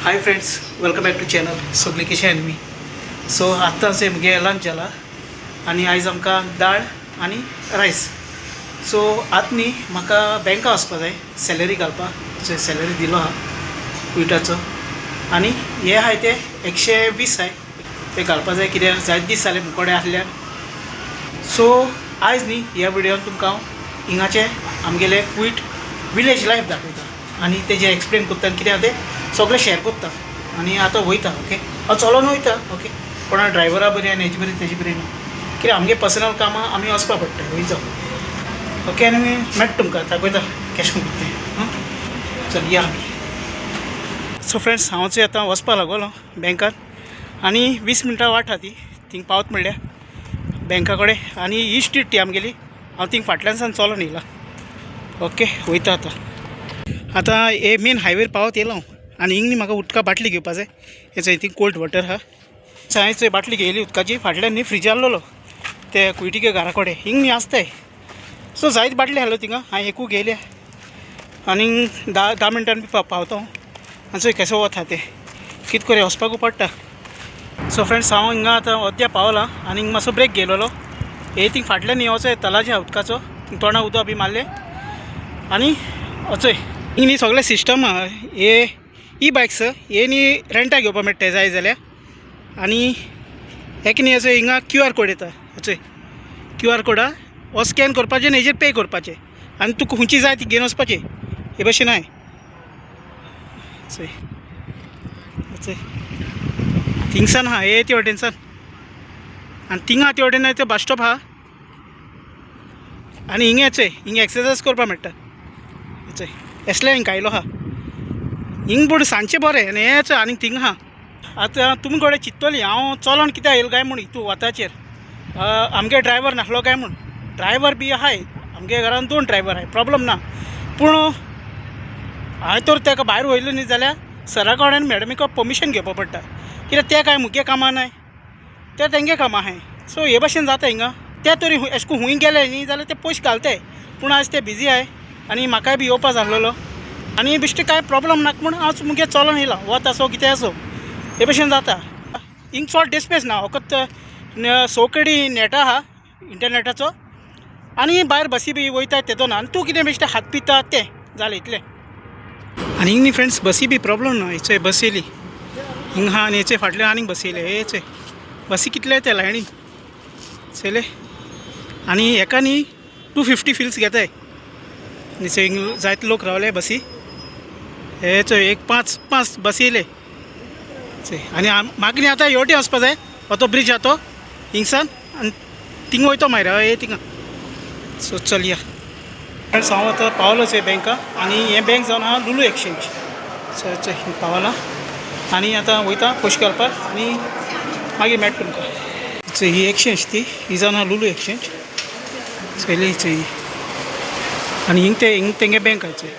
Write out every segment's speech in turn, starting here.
Hi friends, welcome back to channel. सगळीं कशें आनी सो आत्तांच मुगे लंच जाला आनी आयज आमकां दाळ आनी रायस. सो आतां न्ही म्हाका बँका वचपा जाय सॅलरी घालपाक. सो सॅलरी दिलो आहा कुयटाचो आनी हे आहाय ते 120 आहाय ते घालपा जाय कित्याक जायते दीस जाले मुकोडे आहल्यार. सो आयज न्ही ह्या व्हिडियोन तुमकां हांव हिंगाचे आमगेले कुयट विलेज लायफ दाखयता आनी तेजें एक्सप्लेन करता आनी कितें आहा तें सगळें शेअर करता. आनी आतां वयता, ओके, हांव चलोन वयता, ओके, कोणा ड्रायव्हरा बरी आनी हेजे बरी तेजे बरी ना, कित्याक आमगे पर्सनल कामां आमी वचपा पडटा वयचो, ओके. आनी मेळटा तुमकां दाखयता कशें करून तें. आं चल या आमी. सो फ्रेंड्स, हांव चोय आतां वचपा लागलो बँकान आनी 20 मिनटां वाट आहा ती थिंग पावत म्हणल्यार बँका कडेन. आनी ही स्ट्रीट ती आमगेली, हांव थिंग फाटल्यान सावन चलोन येयला, ओके. वयता आतां. आतां हे मेन हायवेर पावत येयलो हांव आनी हिंग न्ही म्हाका उदका बाटली घेवपा जाय. हे चोय थिंग कोल्ड वॉटर आहा. हांवें चोय बाटली घेयली उदकाची, फाटल्यान न्ही फ्रिज आहलोलो ते कुयटिके घरा कडेन हिंग न्ही आसताय. सो जायत बाटली आहलो थिंगा, हांवें एकू घेयल्या आनी 10 मिनटान बी पावता हांव. आनी चोय केसो वता तें, कित करूं वचपाकू पडटा. सो फ्रेंड्स, हांव हिंगा आतां अद्या पावलां आनी हिंग मातसो ब्रेक घेयलेलो. हे थिंग फाटल्यान न्ही वचोय तलाजे आहा उदकाचो, थिंग तोंडाक उदक बी मारलें आनी वचोय. हिंग न्ही सगळें सिस्टम आहा. हे ई बायक्स हे न्ही रेंटाक घेवपाक मेळटा जाय जाल्यार. आनी हेका न्ही असो हिंगा क्यू आर कोड येता, चोय क्यू आर कोड आहा, हो स्कॅन करपाचें आनी हेजेर पे करपाचें आनी तुका खंयची जाय ती घेवन वचपाची. हे भशेन आहाय. चोय चोय थिंगसान आहा, हे ते वटेनसान आनी थिंगा ते वटेन ते बस स्टॉप आहा. आनी हिंगा चोय हिंगा एक्सरसायज करपाक मेळटा. चोय एसले हिंगा आयलो आहा, हिंग पूण सांजचें बरें. आनी हें चोय आनीक थिंगा आहा. आतां तुमी कडेन चिंततली हांव चलोन कित्याक येयलो काय म्हूण हितू वताचेर, आमगे ड्रायव्हर नासलो काय म्हूण. ड्रायव्हर बी आहाय आमगे घरान, 2 ड्रायव्हर आहाय, प्रॉब्लम ना. पूण हांवें तर ताका भायर व्हयलो न्ही जाल्यार सरा कडेन मॅडमी कडेन परमिशन घेवपा पडटा, कित्याक ते कांय मुगे कामां नाय, ते तेंगे कामां आहाय. सो हे भशेन जाता हिंगा. ते तरी एशें करून खूंय गेले न्ही जाल्यार ते पयशे घालताय, पूण आयज ते बिजी आहाय आनी म्हाकाय बी येवपा जाल्लोलो आनी बेश्टे कांय प्रॉब्लम नाका म्हूण हांव मुगे चलोन येयला, वत आसो कितें आसो हे भशेन जाता. हिंग चड डिस्पेस ना, फकत सो कडेन नॅट आहा इंटरनॅटाचो आनी भायर बसी बी वयता तेदो ना. आनी तूं कितें बेश्टें हात पिता तें जालें इतलें. आनी हिंग न्ही फ्रेंड्स बसी बी प्रॉब्लम ना. हेचोय बस येयली हिंग आहा आनी हेचे फाटल्यान आनीक बस येयले. हेचोय बसी कितले येता लायनीन चोयले. आनी हेका न्ही 250 फिल्स घेताय. आनी चोय हिंग जायते लोक रावले बसी. हे चोय एक 5 बसी येयले चोय. आनी म्हाका न्ही आतां हेवटेन वचपा जाय, हो तो ब्रिज आहा तो हिंगसान आनी थिंग वयतो मागीर हय थिंगा. सो चल या. फ्रेंड्स, हांव आतां पावलो चोय बँका आनी हें बँक जावन आहा लुलू एक्सचेंज. सो चोय हिंग पावला आनी आतां वयता पयशे घालपाक आनी मागीर मेळटा तुमकां. चोय ही एक्सचेंज ती ही जावन आहा लुलू एक्सचेंज. चोयली चोय. आनी हिंग ते हिंग तेंगे बँक आहा चोय,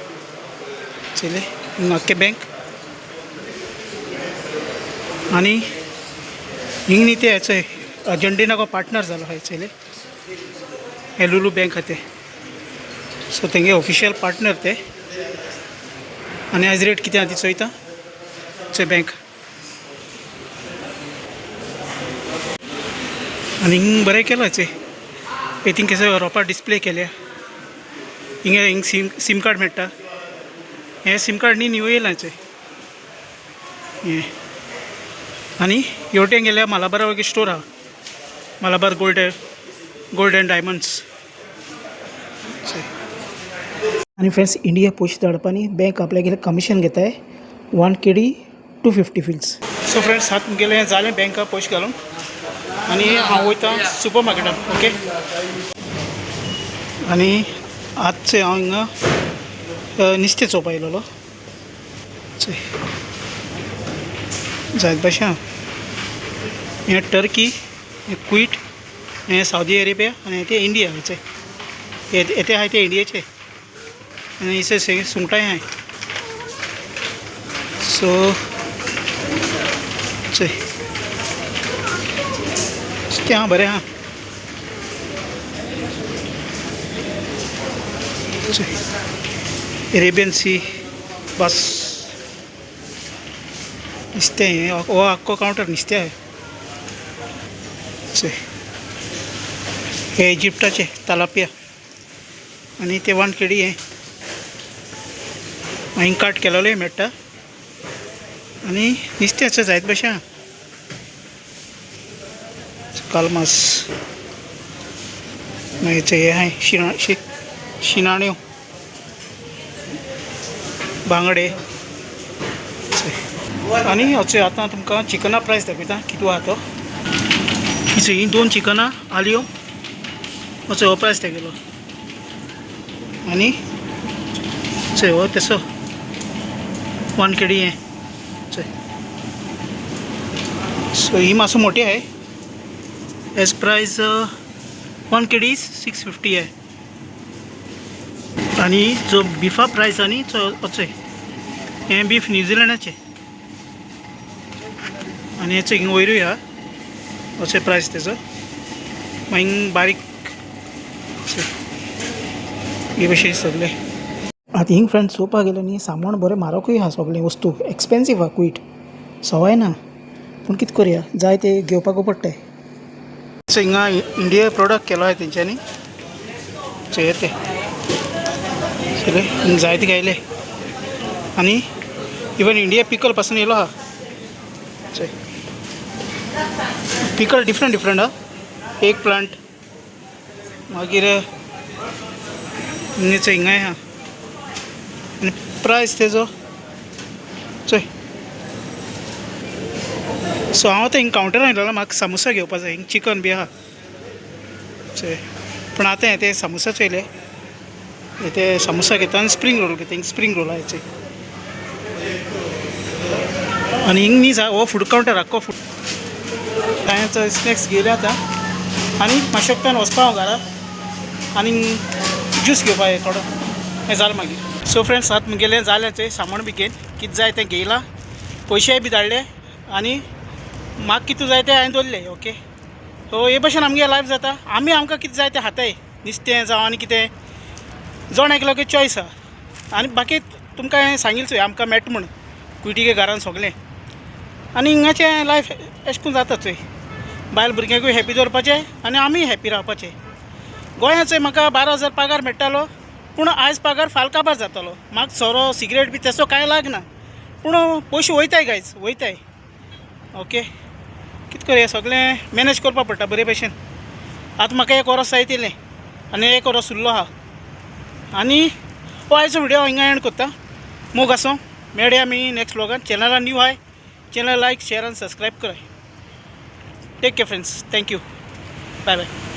चोयले हिंग आख्खे बँक. आनी हिंग न्ही ते चोय अर्जंटिनाको पार्टनर जालो आहा चोयले, हे लुलू बँक आहा ते. सो तेंगे ऑफिशियल पार्टनर ते. आनी आयज रेट कितें आहा ती चोयता चोय बँक. आनी हिंग बरें केलां चोय, थिंग केसो रोपा डिस्प्ले केल्या. हिंगा हिंग सीम कार्ड मेळटा, हें सीम कार्ड न्ही न्यू येयलां चोय हें. आनी हेवटेन गेल्यार मालाबारा स्टोर आहा, मालाबार गोल्ड एंड डायमंड्स. आनी फ्रेंड्स, इंडिया पयशे धाडपा न्ही बँक आपल्यागेलें कमिशन घेताय 1 KD 250 fils. So friends, आतां मुगेलें जालें बँका पयशे घालून आनी हांव वयता सुपर मार्केटान, ओके. आनी आजचें हांव हिंगा नुस्तें चोवपा येयलेलो चोय जायत भाशेन हें टर्की, हें कुवेट, हें सावदी अरेबिया आनी तें इंडिया. हेचे हेते आहाय ते इंडियेचे आनी हेचे सुंगटांय आहाय. सो चोय तें आहा बरें आहा. चोय अरेबियन सी बस नुस्तें हें हो आख्खो कावंटर नुस्तें आहे. हे इजिप्टाचे तालापिया आनी ते 1 केडी हें हांगा काट केलेलें मेळटा आनी नुस्तें आसा जायत भशेन आहा. कालमास, मागीर हे आहाय शिनाण्यो, बांगडे. आनी अशें आतां तुमकां चिकना प्रायस दाखयता कितू आहा तो. ही दोन चिकनां आलयो, असो हो प्रायस तेगेलो. आनी चोय हो तेसो 1 केडी हें चोय. सो ही मातसो मोटी आहे. As price 1 KD 650 आहे. आनी जो बिफा प्रायस आनी चोय हें बीफ न्यूझिलंडाचें आनी हेचो हिंगा वयरूय आहा अशें प्रायस तेजो. मागीर बारीक हे भशेन सगळें. आतां हिंग फ्रेंड्स चोवपाक गेल्यार न्ही सामान बरें म्हारगूय आहा. सगळें वस्तू एक्सपेन्सीव आहा, क्वीट सवाय ना. पूण कितें करया, जाय ते घेवपाकू पडटा. सो हिंगा इंडिया प्रोडक्ट केलो आहा तेंच्यांनी. चोय ते सगळे हिंगा जायते गायले आनी इवन इंडिया पिकल पासून येयलो आहा. चोय पिकल डिफरंट डिफरंट आहा, एग प्लांट, मागीर चोय हिंगाय आहा. आनी प्रायस तेजो चोय. सो हांव आतां हिंग कावंटरान येयलेलो, म्हाका सामोसा घेवपा जाय. हिंग चिकन बी आहा चोय. पूण आतां हें ते सामोसा चोयले, हे ते सामोसा घेता आनी स्प्रींग रोल घेता. हिंग स्प्रींग रोल आहा चोय. आनी हिंग न्ही हो फूड कावंटर आख्खो फूड. हांवें स्नॅक्स घेयले आतां आनी मातशें वखदान वचपा हांव घरा आनी ज्यूस घेवपा थोडो. हें जालें मागीर. सो फ्रेंड्स, आतां मुगेलें जालें चोय, सामान बी घेवन कितें जाय तें घेयलां, पयशेय बी धाडले आनी म्हाका कितें जाय तें हांवें दवरलें. ओके, सो हे भशेन आमगे लायफ जाता. आमी आमकां कितें जाय तें खाताय, नुस्तें जावं आनी कितें, जण एकल्याक चॉयस आहा. आनी बाकी तुमकां हांवें सांगिल्लें चोय आमकां मेळटा म्हूण कुयटीगे घरान सगळें. आनी हिंगाचें लायफ एशें करून जाता चोय, बायल भुरग्यांकूय हॅपी दवरपाचें आनी आमीय हॅपी रावपाचें. गोंयांत चोय म्हाका 12,000 पगार मेळटालो, पूण आयज पगार फाल्यां काबार जातालो. म्हाका सोरो सिगरेट बी तसो कांय लागना, पूण पयशे वयताय गायज, वयताय. ओके, कितें करया, सगळें मॅनेज करपा पडटा बरे भशेन. आतां म्हाका एक वरोस जायत येयलें आनी एक वरोस उरलो आहा. आनी हो आयचो व्हिडियो हिंगा एंड करता. मोग आसूं, मेळया आमी नेक्स्ट व्लॉगान. चॅनला न्यू आहाय, चॅनल लायक, शेअर आनी सबस्क्रायब कराय. Take care friends, thank you, bye bye.